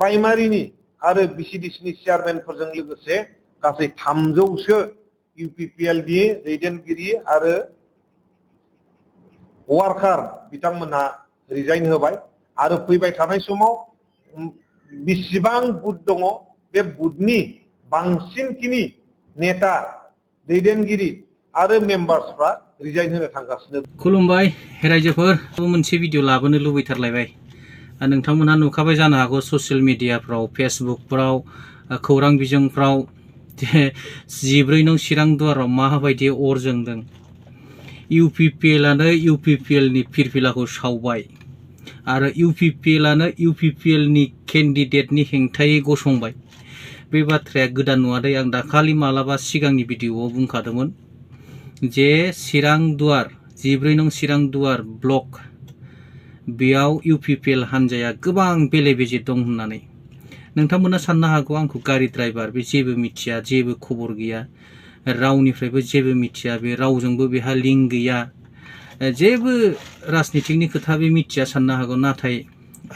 प्राइमारिनि आरो बिसिडिसिनि चेयारमेनफोरजों लोगोसे गासै 300सो इउपिपिएलनि दैदेनगिरि आरो वार्कार बिथांमोनहा रिजाइन होबाय आरो फैबाय थानाय समाव बेसेबां बुथ दङ बे बुथनि बांसिनखिनि नेता दैदेनगिरि आरो मेम्बार्सफ्रा रिजाइन होनो थांगासिनो। खुलुमबाय रायजोफोर, मोनसे भिडिअ लाबोनो लुबैथारलायबाय। नोंथांमोनहा नुखाबाय जानो हागौ ससियेल मिडियाफ्राव, फेसबुकफ्राव, खौरां बिजोंफ्राव 14 नं चिरां दुवाराव माबायदि अर जोंदों। इउपिपिएलआनो इउपिपिएलनि फिरफिलाखौ सावबाय आरो इउपिपिएलआनो इउपिपिएलनि केन्डिडेटनि हेंथायै गसंबाय। बे बाथ्राया गोदान नङादै, आं दाखालि मालाबा सिगांनि भिडिअआव बुंखादोंमोन जे चिरां दुवार 14 नं चिरां दुवार ब्लक बेयाव इउपिपिएल हान्जाया गोबां बेले बेजे दं होननानै। नोंथांमोना साननो हागौ आंखौ गारि ड्राइभार, बे जेबो मिथिया, जेबो खबर गैया, रावनिफ्रायबो जेबो मिथिया, बे रावजोंबो बेहा लिंक गैया, जेबो राजनितिकनि खोथा बे मिथिया साननो हागौ। नाथाय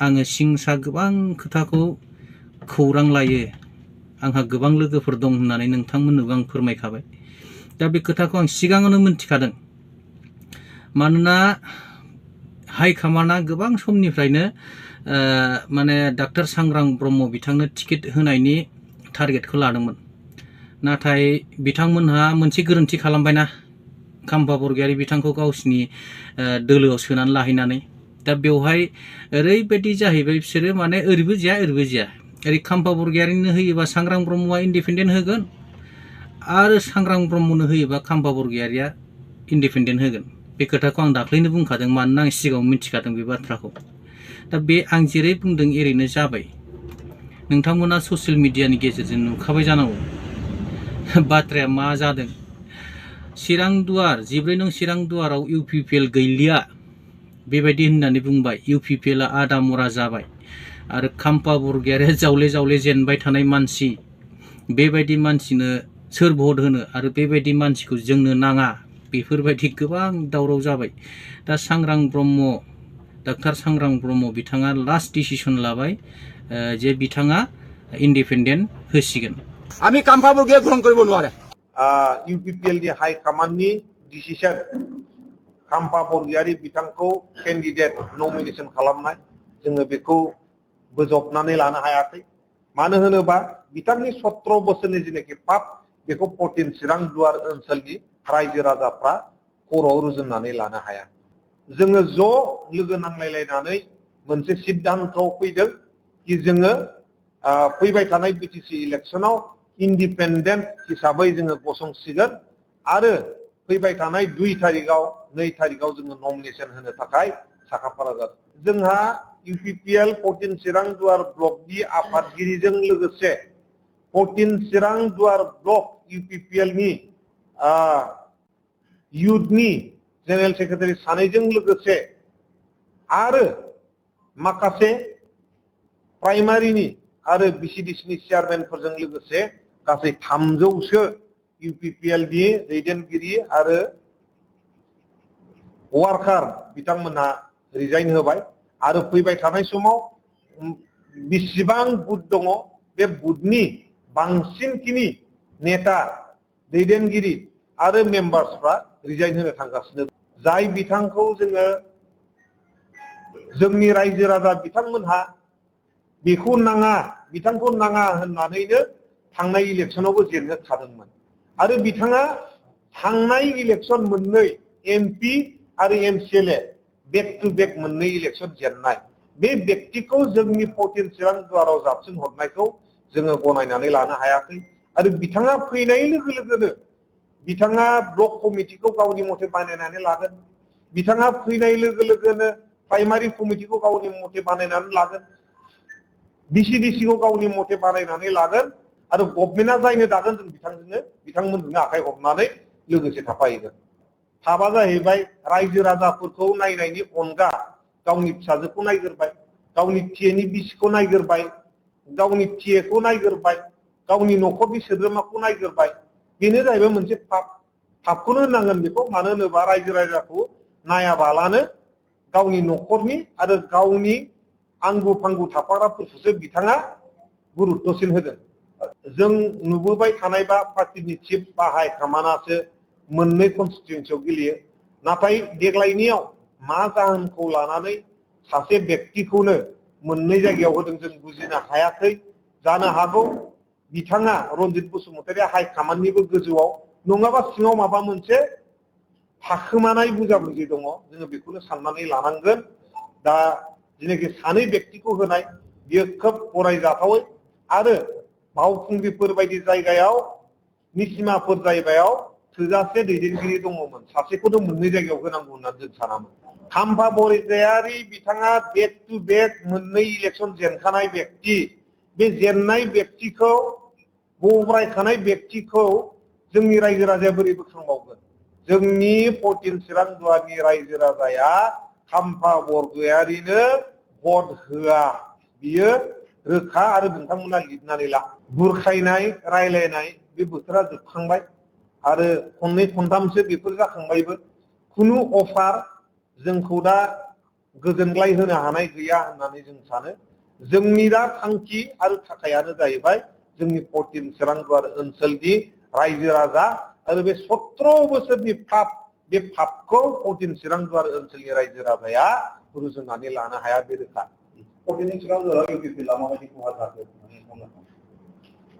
आङो सिंसा गोबां खोथाखौ खौरां लायो। आंहा गोबां लोगोफोर दं होननानै नोंथांमोननोबो आं फोरमायखाबाय। दा बे खोथाखौ आं सिगाङावनो मिथिखादों। मानोना हाइकमान्डआ गोबां समनिफ्रायनो माने डाक्टर सांग्रां ब्रह्म बिथांनो टिकेट होनायनि टारगेटखौ लादोंमोन। नाथाय बिथांमोनहा मोनसे गोरोन्थि खालामबायना, खाम्फा बरगयारी बिथांखौ गावसिनि दोलोआव सोनानै लाहैनानै। दा बेवहाय ओरैबायदि जाहैबाय, बिसोरो माने ओरैबो जाया ओरैबो जाया। ओरै खाम्फा बरगयारीनो होयोबा सांग्रां ब्रह्मआ इन्डिपेन्डेन्ट होगोन, आरो सांग्रां ब्रह्मनो होयोबा खाम्फा बरगयारीया इन्डिपेन्डेन्ट होगोन। बे खोथाखौ आं दाख्लैनो बुंखादों, मानोना आं सिगाङाव मिथिखादों बे बाथ्राखौ। दा बे आं जेरै बुंदों एरैनो जाबाय। नोंथांमोना ससियेल मिडियानि गेजेरजों नुखाबाय जानांगौ बाथ्राया मा जादों। चिरां दुवार 14 नं चिरां दुवाराव इउपिपिएल गैलिया बेबायदि होननानै बुंबाय। इउपिपिएलआ आदा मरा जाबाय आरो खाम्फा बरगयारीया जावले जावले जेनबाय थानाय मानसि, बेबायदि मानसिनो सोर भट होनो आरो बेबायदि मानसिखौ जोंनो नाङा, बेफोरबायदि गोबां दावराव जाबाय। दा सांग्रां ब्रह्म, डाक्टर सांग्रां ब्रह्म बिथाङा लास्ट डिसिसन लाबाय जे बिथाङा इन्डिपेन्डेन्ट होसिगोन। আমি কাম্পা বৰগয়াৰীক গ্ৰহণ কৰিব নোৱাৰে। इउपिपिएलनि हाइकमान्डनि डिसिसन खाम्फा बरगयारी बिथांखौ केन्डिडेट नमिनेसन खालामनाय, जोङो बेखौ बोजबनानै लानो हायाखै। मानो होनोबा बिथांनि 17 बोसोरनि जेनाखि पाप, बेखौ 14 चिरां दुवार ओनसोलनि रायजो राजाफ्रा खर'आव रुजुननानै लानो हाया। जोङो ज' लोगो नांलायलायनानै मोनसे सिद्धान्तआव फैदों कि जोङो फैबाय थानाय बिटिसि इलेक्सनाव इन्डिपेन्डेन्ट हिसाबै जोङो गसंसिगोन आरो फैबाय थानाय 2 तारिखआव 2 तारिखआव जोङो नमिनेसन होनो थाखाय साखाफारा जादों। जोंहा इउपिपिएल 14 चिरां दुवार ब्लकनि आफादगिरिजों लोगोसे 14 चिरां दुवार ब्लक इउपिपिएलनि युथनि जेनेरेल सेक्रेटारि सानैजों लोगोसे आरो माखासे प्राइमारिनि आरो बिसिडिसिनि चेयारमेनफोरजों लोगोसे गासै 300सो इउपिपिएलनि दैदेनगिरि आरो वार्कार बिथांमोनहा रिजाइन होबाय आरो फैबाय थानाय समाव बेसेबां बुथ दङ बे बुथनि बांसिनखिनि नेता दैदेनगिरि आरो मेम्बार्सफ्रा रिजाइन होनो थांगासिनो। जाय बिथांखौ जोङो जोंनि रायजो राजा बिथांमोनहा बेखौ नाङा, बिथांखौ नाङा होननानैनो थांनाय इलेक्सनावबो जेनहोखादोंमोन आरो बिथाङा थांनाय इलेक्सन मोननै एमपि आरो एमसिएलए बेक टु बेक मोननै इलेक्सन जेननाय, बे व्यक्तिखौ जोंनि 14 चिरां दुवाराव जाबसिन हरनायखौ जोङो गनायनानै लानो हायाखै। आरो बिथाङा फैनाय लोगो लोगोनो बिथाङा ब्लक कमिटिखौ गावनि मथे बानायनानै लागोन, बिथाङा फैनाय लोगो लोगोनो प्राइमारि कमिटिखौ गावनि मथे बानायनानै लागोन, बिसिडिसिखौ गावनि मथे बानायनानै लागोन आरो गभर्नमेन्टआ जायनो दागोन जों बिथांमोननो आखाइ हरनानै लोगोसे थाफाहैगोन। थाबा जाहैबाय रायजो राजाफोरखौ नायनायनि अनगा गावनि फिसाजोखौ नायग्रोबाय, गावनि टिएनि बिसिखौ नायग्रोबाय, गावनि टिएखौ नायग्रोबाय, गावनि न'खरनि सोद्रोमाखौ नायग्रोबाय। बेनो जाहैबाय मोनसे पापखौनो होननांगोन बेखौ। मानो होनोबा रायजो राजाखौ नायाबालानो गावनि न'खरनि आरो गावनि आंगु फांगु थाफाग्राफोरखौसो बिथाङा गुरुत्वसिन होदों। जों नुबोबाय थानाय बा पार्टीनि चिफ बा हाइ कमान्डआसो मोननै कनस्टिटिउन्सियाव गेलेयो। नाथाय देग्लायनियाव मा जाहोनखौ लानानै सासे व्यक्तिखौनो मोननै जायगायाव होदों जों बुजिनो हायाखै। जानो हागौ बिथाङा रनजित बसुमतारिया हाइ कमान्डनिबो गोजौआव नङाबा सिङाव माबा मोनसे थाखोमानाय बुजाबुजि दङ, जोङो बेखौनो साननानै लानांगोन। दा जेनाखि सानै व्यक्तिखौ होनाय बियो खोब गनायजाथावै आरो बावखुंग्रिफोर बायदि जायगायाव मिसिमाफोर जायगायाव थोजासे दैदेनगिरि दङमोन, सासेखौनो मोननै जायगायाव होनांगौ होननानै जों सानामोन। खाम्फा बरगयारि बिथाङा बेक टु बेक मोननै इलेक्सन जेनखानाय व्यक्ति, बे जेननाय व्यक्तिखौ बरायखानाय व्यक्तिखौ जोंनि रायजो राजाया बोरै बोखांबावगोन? जोंनि 14 चिरां दुवारनि रायजो राजाया खाम्फा बरगयारिनो भट होआ, बियो रोखा आरो नोंथांमोना लिरनानै ला। बुरखायनाय रायलायनाय बे बोथोरा जोबखांबाय आरो खननै खनथामसो बेफोर जाखांबायबो। खुनु अफार जोंखौ दा गोजोनग्लाय होनो हानाय गैया होननानै जों सानो। जोंनि दा थांखि आरो थाखायानो जाहैबाय जोंनि 14 चिरां दुवार ओनसोलनि रायजो राजा आरो बे 17 बोसोरनि पाप, बे पापखौ 14 चिरां दुवार ओनसोलनि रायजो राजाया रुजुनानै लानो हाया, बे रोखा। 14 चिरां दुवाराव इउपिपिएलआ माबायदि खहा जाखो?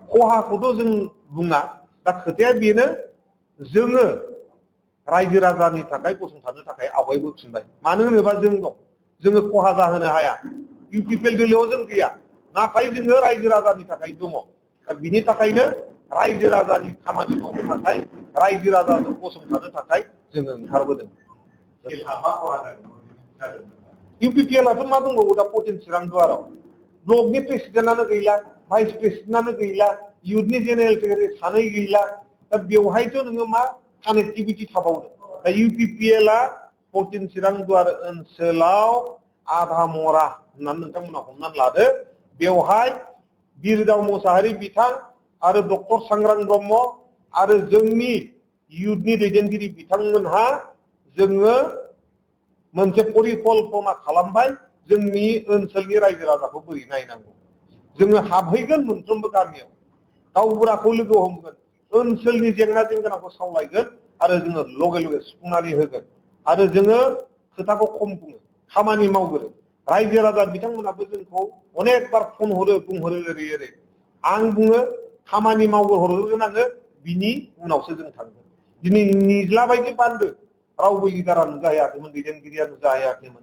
खहाखौथ' जों बुङा, दा खोथाया बेनो जोङो रायजो राजानि थाखाय गसंथानो थाखाय आवगायबोफिनबाय। मानो होनोबा जों दं, जोङो खहा जाहोनो हाया। इउपिपिएल दोलोआव जों गैया, नाथाय जोङो रायजो राजानि थाखाय दङ। दा बिनि थाखायनो रायजो राजानि खामानि मावनो थाखाय, रायजो राजाजों गसंथानो थाखाय जोङो ओंखारबोदों। इउपिपिएलआथ' मा दंबावो दा 14 चिरां दुवाराव? ब्लकनि प्रेसिडेन्टआनो गैला, भाइस प्रेसिडेन्टआनो गैला, इउथनि जेनेरेल सेक्रेटारि सानै गैला। दा बेवहायथ' नोङो मा कानेक्टिभिटि थाबावनो? दा इउपिपिएलआ 14 चिरां दुवार ओनसोलाव आधा मरा होननानै नोंथांमोना हमनानै लादो। बेवहाय बिरदाव मोसाहारि बिथां आरो डक्टर सांग्रां ब्रह्म आरो जोंनि इउथनि दैदेनगिरि बिथांमोनहा जोङो मोनसे परिकल्पना खालामबाय जोंनि ओनसोलनि रायजो राजाखौ बोरै नायनांगौ। जोङो हाबहैगोन मोनफ्रोमबो गामियाव, गावबुराखौ लोगो हमगोन, ओनसोलनि जेंना जेंगोनाखौ सावलायगोन आरो जोङो लगे लगे सुफुंनानै होगोन। आरो जोङो खोथाखौ खम बुङो, खामानि मावगोन। रायजो राजा बिथांमोनाबो जोंखौ अनेक बार फन हरो, बुंहरो ओरै ओरै। आं बुङो खामानि मावहरगोन आङो, बिनि उनावसो जों थांगोन। दिनै निज्ला बायदि बान्दो रावबो लिडारा नुजाहैयाखैमोन, दैदेनगिरिया नुजाहैयाखैमोन।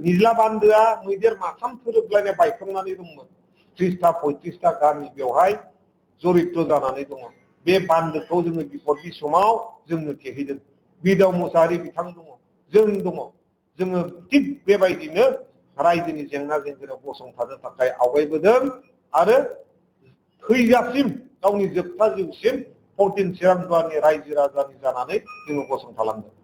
निज्ला बान्दोआ मैदेर माथाम थोरोबलायनाय बायफ्लंनानै दंमोन। 30टा 35टा गामि बेवहाय जरित्र जानानै दङ। बे बान्दोखौ जोङो बिपदनि समाव जोंनो थेहैदों। बिरदाव मोसाहारि बिथां दङ, जों दङ। जोङो थिग बेबायदिनो रायजोनि जेंना जेंगोनायाव गसंथानो थाखाय आवगायबोदों आरो थैजासिम गावनि जोबथा जिउसिम 14 चिरां दुवारनि रायजो राजानि जानानै जोङो गसंथालांदों।